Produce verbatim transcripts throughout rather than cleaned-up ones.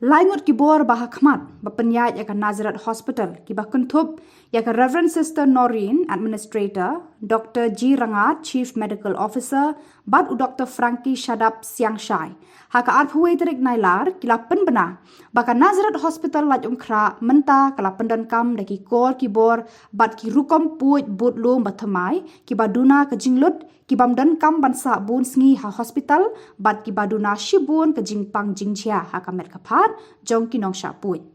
Lai ngut ki bor ba ha khmat ba pynïaid ïa ka Nazareth Hospital kiba kynthup ïa ka Reverend Sister Noreen, Administrator, Doctor G Rangat, Chief Medical Officer, bad u Doctor Frankie Shadap Siangshai. Ha ka arphew wei tarik Nailar ki la pynbna ba ka Nazareth Hospital Laitumkhrah mynta ka la pyndonkam da ki kor ki bor bad ki rukom puid bud lum ba thymmai kiba duna ka jinglut, ki bym donkam ban sah bun sngi ha hospital bad kiba duna shibun ka jingpang jingjia ha ka met ka phad jong ki nongshah puid.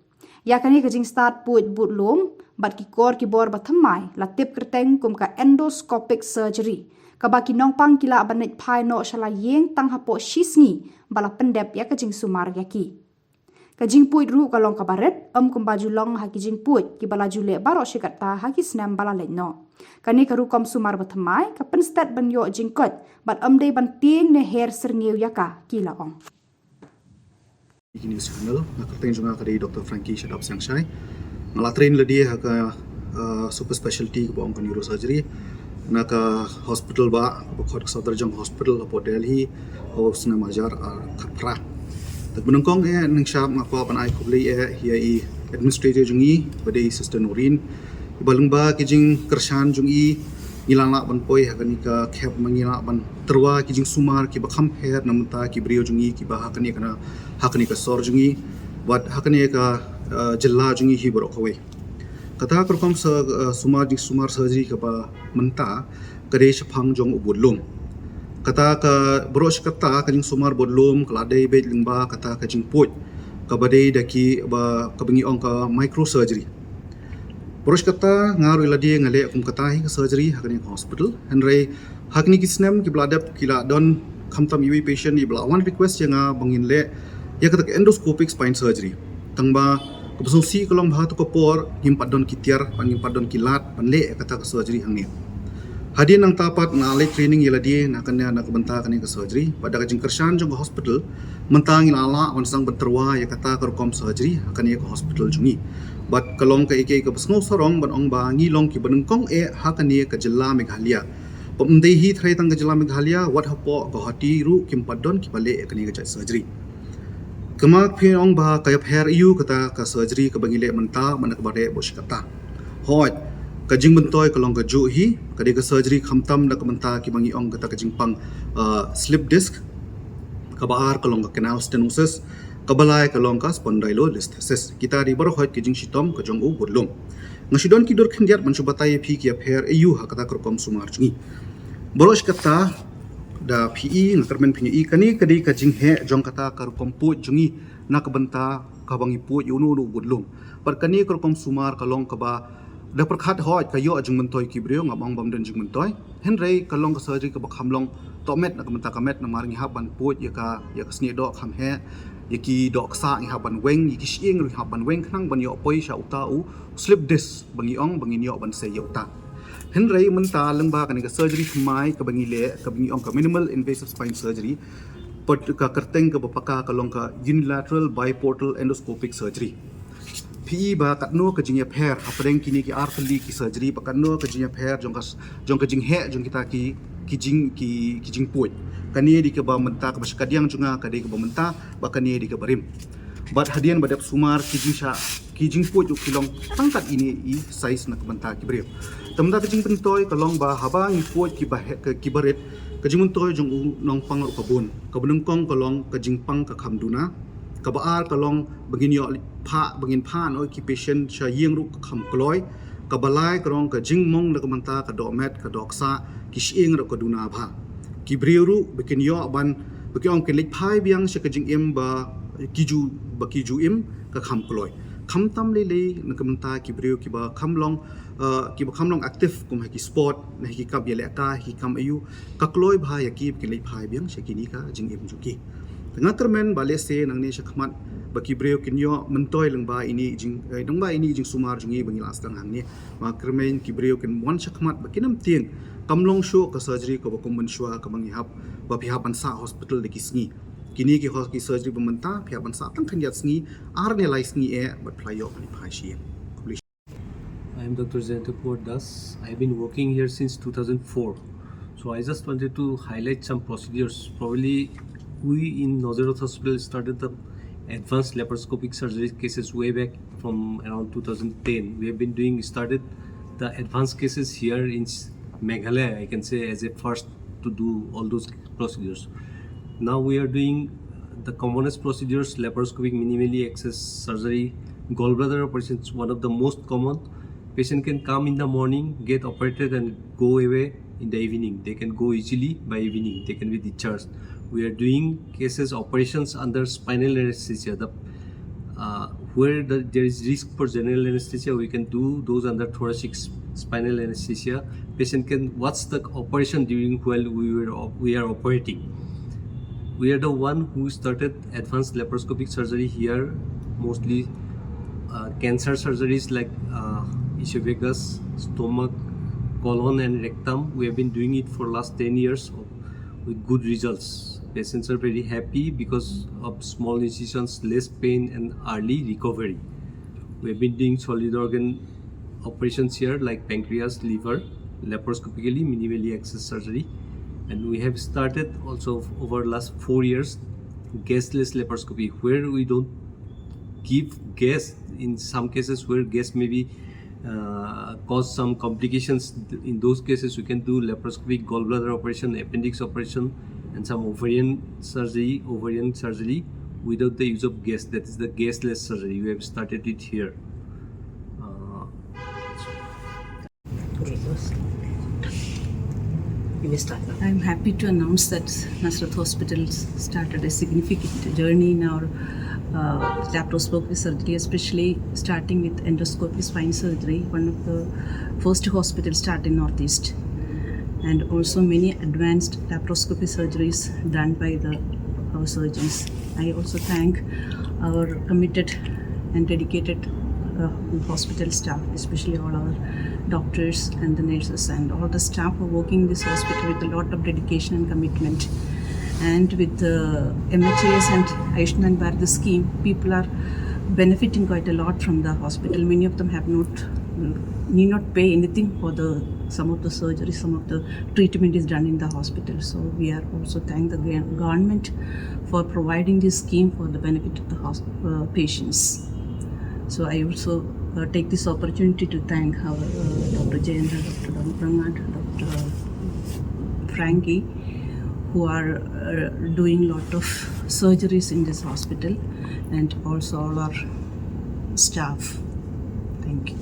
Ïa kane ka jingstad puid bud lum bad ki kor ki bor ba thymmai la tip kyrteng kum ka endoscopic surgery, kaba ki nongpang ki lah ban leit phai noh sha la ïing tang hapoh shi sngi ba la pyndep ïa ka jingsumar ïa ki. Ka jingpuid ruh ka long kaba rit, ym kumba ju long ha ki jingpuid kiba la ju leh baroh shi katta ha ki snem ba la leit noh. Kane ka rukom sumar ba thymmai ka pynstet ban ïoh jingkoit bad ym dei ban tieng ne her syrngiew ïa ka, ki la ong. Kine signal, nga kyrteng jong nga ka dei Doctor Frankie Shadap Siangshai. Nga la train lade ha ka, uh, super specialty kaba ong ka neurosurgery na ka hospital ba, ba khot ka Safdarjung Hospital hapoh Delhi, ha u snem hajar, uh, khatphra. Te ba nyngkong eh, nyngkong nga kwah ban ai khublei eh ïa i administrator jong ngi ba dei Sister Noreen. Ba lyngba ki jingkyrshan jong i ngi la lah ban poi ha kane ka khep, ma ngi lah ban tyrwa ki jingsumar kiba kham pher na bynta ki briew jong ngi kiba ha kane ka, ha kane ka sor jong ngi bad ha kane ka, uh, jylla jong ngi hi baroh kawei. Kata ka rukom sa, uh, sumar, jingsumar surgery kaba mynta ka dei shaphang jong u bud lum. Kata ka baroh shi katta ka jingsumar bud lum ka la dei beit lyngba kata ka jingpuid kaba dei da ki ba, kaba ngi ong ka microsurgery. Baroh shi katta nga ruh lade nga leh kum kata hi ka surgery ha kane ka hospital. Hynrei ha kine ki snem kiba la dep ki la don khamtam iwei i patient iba la wan request ïa nga ba ngin leh ïa kata ka endoscopic spine surgery. Tang ba kaba sngewsih ka long ba ha tu ka por ngim pat don ki tiar, ngim pat don ki lad ban leh ïa kata ka surgery hangne. Hadien nangta pat nga leit training ïa lade na kane, na ka bynta kane ka surgery. Bad da ka jingkyrshan jong ka hospital mynta ngi la lah ban sdang ban tyrwa ïa kata ka rukom surgery ha kane ka hospital jong ngi. Bad ka long kaei kaei kaba sngewsarong ban ong ba ngi long kiba nyngkong eh ha kane ka jylla Meghalaya. Bym dei hi tharai tang ka jylla Meghalaya, wat hapoh Guwahati ruh kim pat don kiba leh ïa kane ka jait surgery. Kumba phi ong ba ka ïapher aïu kata ka surgery kaba ngi leh mynta bad na kaba reh baroh shi katta. Hooid, ka jingmyntoi ka long kajuh hi, ka dei ka surgery khamtam na ka bynta kiba ngi ong kata ka jingpang, uh, slip disc, kaba ar ka long ka canal stenosis, kaba lai ka long ka spondylolisthesis. Kita dei baroh hooid ka jingshitom ka jong u bud lum. Nga shu don ki dur khyndiat ban shu batai ïa phi ki ïapher aïu ha kata ka rukom sumar jong ngi. Baroh shi katta da phi i, nga kyrmen phin ïohi, kane ka dei ka jingheh jong kata ka rukom puid jong ngi na ka bynta kaba ngi puid ïa uno uno u bud lum. Bad kane ka rukom sumar ka long kaba da pyrkhat hooid ka ïoh jingmyntoi ki briew, ngam ong bym don jingmyntoi. Hynrei ka long ka surgery kaba kham long tohmet na ka bynta ka met namar ngi hap ban puid ïa ka, ïa ka snieh doh kham heh, ïa ki doh ksah ngi hap ban weng, ïa ki shyieng ruh ngi hap ban weng khnang ban ïoh poi sha uta u slip disc ba ngi ong ba ngin ïoh ban sei ïa uta. Hynrei mynta lyngba kane ka surgery thymmai kaba ngi leh, kaba ngi ong ka minimal invasive spine surgery, pat ka kyrteng kaba paka ka long ka unilateral biportal endoscopic surgery. Phi i ba katno ka jingïapher hapdeng kine ki ar tylli ki surgery, ba katno ka jingïapher jong ka, jong ka jingheh jong kita ki, ki jing, ki, ki jingpuid. Kane dei kaba mynta kaba shakadiang jong nga, ka dei kaba mynta, bad kane dei kaba rim. Bad hadien ba dep sumar ki jingshah, ki jingpuid ruh ki long tang kat ine i size na ka bynta ki briew. Te mynta ka jingmyntoi ka long ba haba ngi puid kiba heh, ka, kiba rit, ka jingmyntoi jong u nongpang ruh ka bun. Kaba nyngkong ka long ka jingpang ka kham duna. Kaba ar ka long ba ngin ïoh phah, ba ngin phah noh ki patient sha ïing ruh ka kham kloi. Kaba lai ka long ka jingmong na ka bynta ka dohmet, ka dohksah, ki shyieng ruh ka duna bha. Ki briew ruh ba kin ïoh ban, ba ki ong kin leit phai biang sha ka jingim ba ki ju, ba ki ju im ka kham kloi. Khamtam lei lei na ka bynta ki briew kiba kham long, uh, kiba kham long active kum ha ki sport, na ha ki kam ïalehkai, ha ki kam aïu, ka kloi bha ïa ki ba kin leit phai biang sha kine ka jingim jong ki. Te nga kyrmen ba lehse nangne shakhmat ba ki briew kin ïoh myntoi lyngba ine i jing, eh, lyngba ine i jingsumar jong ngi ba ngi la sdang hangne. Nga kyrmen ki briew kin wan shakhmat ba kin ym tieng, kam long shuh ka surgery kaba kum mynshuwa kaba ngi hap, ba phi hap ban sah hospital da ki sngi. Kine ki hos-, ki surgery ba mynta phi hap ban sah tang khyndiat sngi, ar ne lai sngi eh bad phi la ïoh ban leit phai sha ïing. I am Doctor Jayanta Kumar Das. I have been working here since two thousand four. So I just wanted to highlight some procedures. Probably we in Nazareth Hospital started the advanced laparoscopic surgery cases way back from around two thousand ten. We have been doing, started the advanced cases here in Meghalaya, I can say, as a first to do all those procedures. Now we are doing the commonest procedures: laparoscopic minimally access surgery, gallbladder operations, one of the most common. Patient can come in the morning, get operated, and go away in the evening. They can go easily by evening. They can be discharged. We are doing cases, operations under spinal anesthesia. The uh, where the, there is risk for general anesthesia, we can do those under thoracic spinal anesthesia. Patient can watch the operation during while we were we are operating. We are the one who started advanced laparoscopic surgery here, mostly uh, cancer surgeries like uh, esophagus, stomach, colon, and rectum. We have been doing it for last ten years with good results. Patients are very happy because of small incisions, less pain, and early recovery. We have been doing solid organ operations here like pancreas, liver, laparoscopically, minimally access surgery. And we have started also over last four years gasless laparoscopy, where we don't give gas in some cases where gas may be uh, cause some complications. In those cases, we can do laparoscopic gallbladder operation, appendix operation, and some ovarian surgery, ovarian surgery without the use of gas. That is the gasless surgery. We have started it here. Uh, You may start now. I'm happy to announce that Nasrat Hospital started a significant journey in our uh, laparoscopy surgery, especially starting with endoscopy spine surgery, one of the first hospitals started in Northeast, and also many advanced laparoscopy surgeries done by the our surgeons. I also thank our committed and dedicated uh, hospital staff, especially all our doctors and the nurses and all the staff who are working in this hospital with a lot of dedication and commitment. And with the M H A S and Ayushman Bharat scheme, people are benefiting quite a lot from the hospital. Many of them have not need not pay anything for the some of the surgery, some of the treatment is done in the hospital. So we are also thank the government for providing this scheme for the benefit of the uh, patients. So I also uh, take this opportunity to thank our uh, Doctor Jayendra, Doctor Rangan, Doctor Frankie, who are uh, doing lot of surgeries in this hospital, and also all our staff. Thank you.